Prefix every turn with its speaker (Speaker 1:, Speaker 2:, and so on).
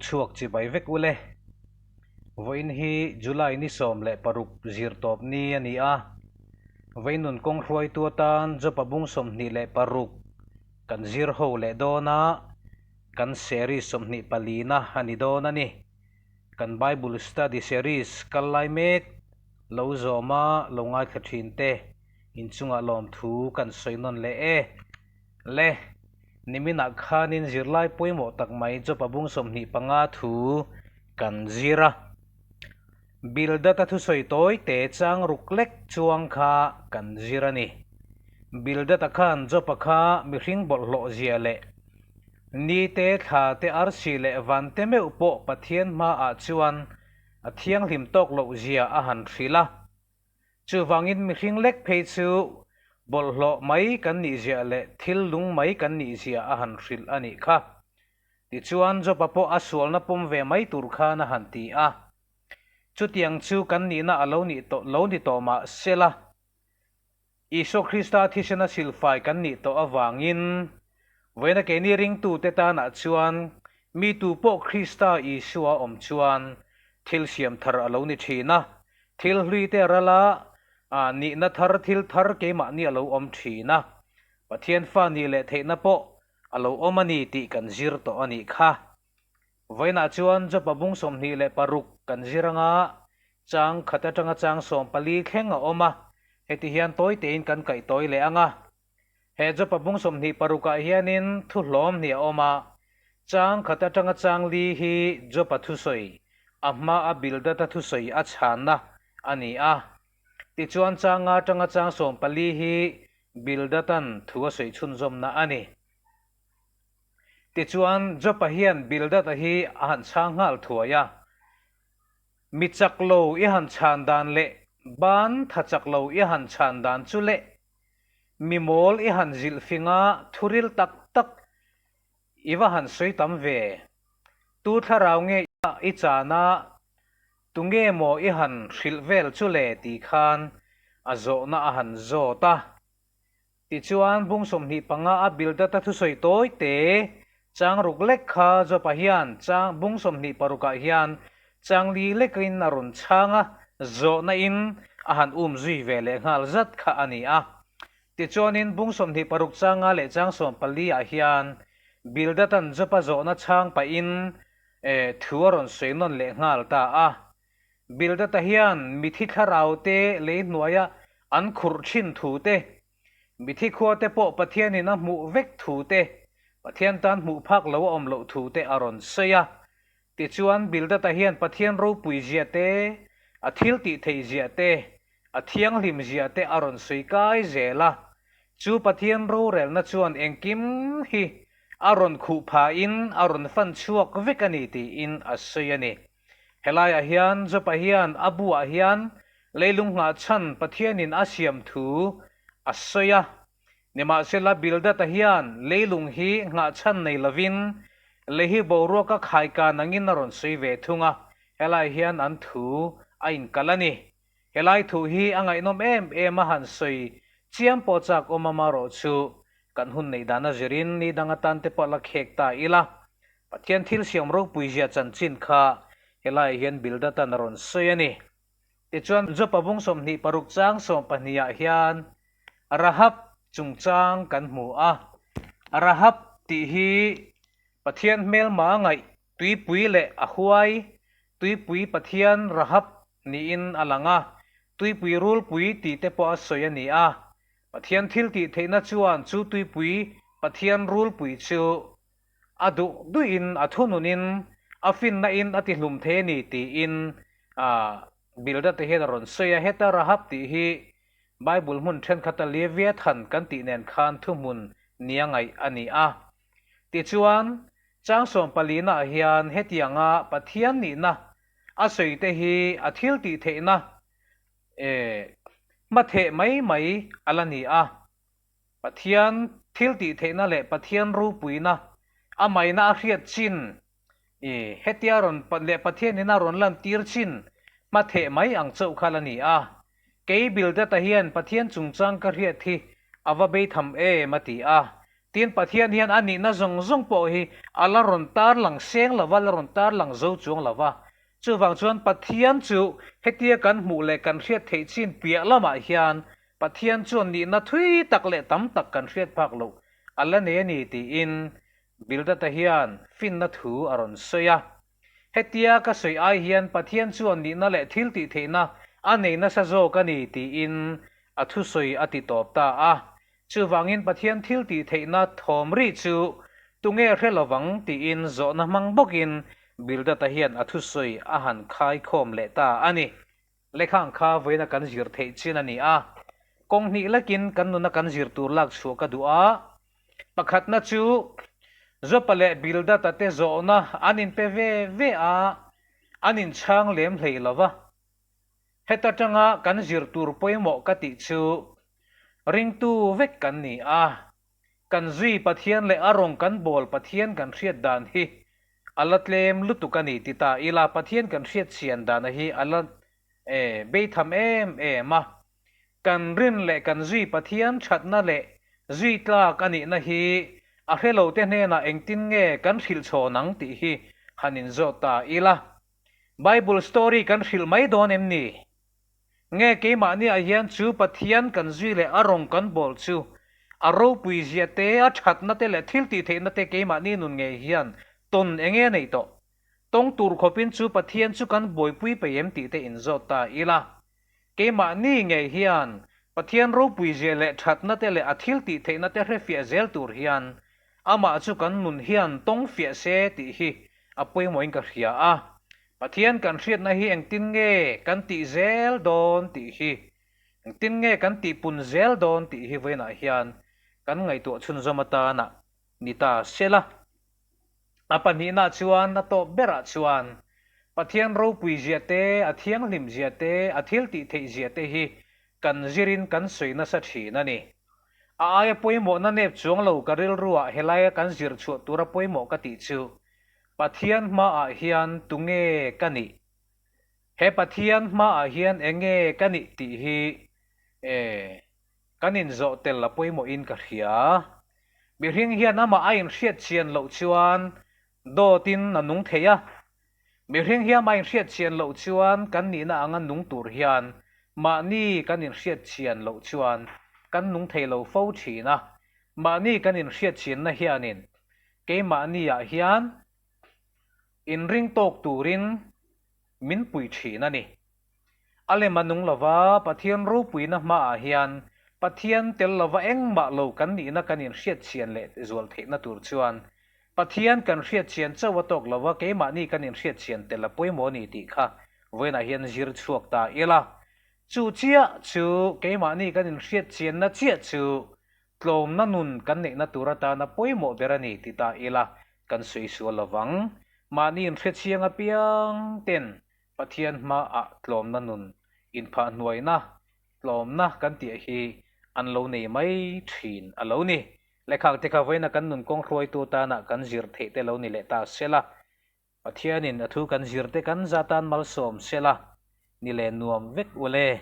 Speaker 1: chhuak chibai vek ule. Vawiin hi July ni 16 zirtawp ni a ni a. Vawiin nun kawng hruaitu atan Jopa bung 26 kan zir ho leh dawn a, kan series 24 na a ni dawn a ni. Kan Bible study series kal lai mek lo zawma lo ngaithla thin te inchungah lawmthu kan sawi nawn leh e. Le, niminah khanin zirlai pawimawh tak mai Jopa bung 25 thu kan zir a. Bildad-a thusawi tawi te chang ruk lek chuang kha kan zir a ni. Bildad-a khan Jopa kha mihring bawlhhlawh zia leh ni te, thla te, arsi leh van te meuh pawh Pathian hmaah chuan a thianghlim tawk loh zia a han hrilh a. Chuvangin mihring lek phei chu bawlhhlawh mai kan nih zia leh thil lung mai kan nih zia a han hrilh a nih kha. Tichuan Jopa pawh a sualna pawm ve mai tur khan a han ti a. Chutiang chu kan nihna a lo nih tawh lo ni tawh mah sela, Isua Krista thisena silfai kan nih tawh avangin vawiina keini ringtute tanah chuan mi tu pawh Krista Isua awm chuan thil siam thar a lo ni thin a, thil hlui te rala nihna thar thil thar keimahni a lo awm thin a, Pathian fa nih leh theihna pawh a lo awm a ni tih kan zir tawh a nih kha. Vawiinah chuan Jopa bung 26 kan zir anga chang khat atanga chang 14 thleng a awm a, heti hian tawi tein kan kaih tawi leh ang a. He Jopa bung 26 ah hianin thu hlawm hnih a awm a, chang khat atanga chang li hi Jopa thusawi, a hma a Bildad-a thusawi a chhanna a ni a. Tichuan chang nga atanga chang 14 hi Bildad-a'n thu a sawi chhunzawmna a ni. Tichuan Jopa hian Bildad-a hi a han chhang nghal thuai a. Mi chak lo i han chhan dan leh ban tha chak lo i han chhan dan chu leh mi mawl i han zilh finga thuril tak tak i va han sawi tam ve. Tu thlarau nge i chan a, tu nge maw i han hrilh vel chu le ti khan a zawhna a han zawt a. Tichuan, bung 25 a Bildad-a thusawi tawi te, chang ruk lek kha Jopa hian chang bung 26 ah hian chang li lekin a rawn chhang a, zawhna in a han um zui ve leh nghal zat kha a ni a. Tichuanin, bung 26 chang nga leh chang 14 ah hian Bildad-a'n Jopa zawhna chhang pahin thu a rawn sawi nawn leh nghal ta a. Bildad-a hian mithi thlarau te lei hnuaia an khurh thin thu te, mithi khua te pawh Pathianin a hmuh vek thu te, Pathian tan hmuh phak lo a awm loh thu te a rawn sawi a. Tichuan, Bildad-a hian Pathian ropui zia te, a thil tih theih zia te, a thianghlim zia te a rawn sawi kai zel a. Chu Pathian rorelna chuan engkim hi a rawn khuh phahin a rawn fan chhuak vek a ni tiin a sawi a ni. Helaiah hian Jopa hian a buah hian leilung nghah chhan Pathianin a siam thu a sawi a. Nimahsela Bildad-a hian leilung hi nghah chhan nei lovin lei hi boruaka khaikan angin a rawn sawi ve thung a, helai hian an thu a inkalh a ni. Helai thu hi a ngaihnawm em em a han sawi chiam pawh chak awm amarawh chu kan hun neih dan a zirin ni dang atan te pawh la khek ta ila. Pathian thil siam ropui zia chanchin kha helaiah hian Bildad-a'n a rawn sawi a ni. Tichuan, Jopa bung 26 chang 12 ah hian Rahab chungchang kan hmu a. Rahab tih hi Pathian hmelma ngaih tuipui leh a huai tuipui Pathian Rahab niin a lang a, tuipui rulpui tih te pawh a sawi a ni a. Pathian thil tih theihna chuan chu tuipui Pathian rulpui chu a duh duhin a thununin a finna in a tihlum thei a ni tiin Bildad te hian a rawn sawi a. Heta Rahab tih hi Bible hmun thenkhat a Leviathan kan tih nen khan thuhmun nia ngaih a ni a. Tichuan, chang 14 ah hian hetianga Pathian nihna a sawi te hi a thil tih theihna hmatheh mai mai a la ni a. Pathian thil tih theihna leh Pathian ropuina a maina a hriat chin i hetia rawn leh Pathianin a rawn lantir chin hmatheh mai ang chauh kha la ni a. Kei Bildad-a hian Pathian chungchang ka hriat hi a va beitham em a ti a. Tin, Pathian hian a nihna zawng zawng pawh hi a la rawn tarlang seng lo va, la rawn tarlang zo chuang lo va. Chuvang chuan Pathian chu hetia kan hmuh leh kan hriat theih chin piah lamah hian Pathian chuan nihna thui tak leh tam tak kan hriat phak loh a la nei a ni tiin Bildad-a hian finna thu a rawn sawi a. Hetia ka sawi ai hian Pathian chuan nihna leh thil tih theihna a nei nasa zawk a ni tiin a thusawi a ti tawp ta a. Chuvangin Pathian thil tih theihna thawm ri chu tunge hre lovang tiin zawhna hmang bawkin Bildad-a hian a thusawi a han khaikhawm leh ta a ni. Lehkha ang kha vawiina kan zir theih chin a ni a, kawng hnih lekin kan nuna kan zir tur lak chhuah ka duh a. Pakhatna chu Jopa leh Bildad-a te zawhna an inpe ve ve a, an inchhang lem hlei lo va. Heta tanga kan zir tur pawimawh ka tih chu ringtu vek kan ni a, kan zui Pathian leh a rawng kan bawl Pathian kan hriat dan hi a la tlem lutuk a ni ti ta ila Pathian kan hriat chian dana hi a la beitham em em a, kan rin leh kan zui Pathian thatna leh zui tlak a nihna hi a hre lo te hnenah engtin nge kan hrilh chhawn ang tih hi han inzawt ta ila. Bible story kan hrilh mai dawn em ni? Nge keimahniah hian chu Pathian kan zui leh a rawng kan bawl chu a ropui zia te, a thatna te leh thil tih theihna te keimahni nun ngei hian tawn eng nge neih tawh? Tawng tur khawpin chu Pathian chu kan buaipui peih em tih te inzawt ta ila. Keimahni ngei hian Pathian ropui zia leh thatna te leh a thil tih theihna te hrefiah zel tur hian amah chu kan nun hian tawng fiah se tih hi a pawimawhin ka hria a. Pathian kan hriatna hi engtin nge kan tih zel dawn tih hi, engtin nge kan tihpun zel dawn tih hi vawiinah hian kan ngaihtuah chhunzawm atana ni ta sela. A pahnihna chuan a tawp berah chuan Pathian ropui zia te, a thianghlim zia te, a thil tih theih zia te hi kan zirin kan sawi nasa thin a ni. A aia pawimawhna nep chuang lo ka rilruah helaia kan zir chhuah tura pawimawh ka tih chu Pathian hmaah hian tunge ka nih? He Pathian hmaah hian enge ka nih tih hi e kan inzawh tel a pawimawhin ka hria. Mihring hian amah a inhriat chian loh chuan dawtin a nung thei a. Mihring hi amah inhriat chian loh chuan kan nihna anga nung tur hian mahni kan inhriat chian loh chuan kan nung thei lo fo thin a. Mahni kan inhriat chianna hianin Keimahniah hian inring tawk turin min pui thin a ni. A lem a nung lova, Pathian ropuina hmaah hian Pathian tel lova engmah lo kan nihna kan inhriatchian leh zual theihna tur chuan Pathian kan hriatchian chauh a tawk lova keimahni kan inhriatchian tel a pawimawh a ni tih kha vawiinah hian zir chhuak ta ila. Chu chiah chu keimahni kan inhriatchianna chiah chu Tlawmna nun kan neihna tur atana pawimawh ber a ni ti ta ila kan sawi sual lovang. Mahni inhrechiang apiang ten Pathian hmaah tlawmna nun inphah hnuaina tlawmna kan tih hi an lo nei mai thin a lo ni. Lehkhak te kha vawiina kan nun kawng hruaitu atana kan zir theih te lo ni leh ta sela. Pathianin a thu kan zir te kan za tan malsawm sela ni leh nuam vek ule.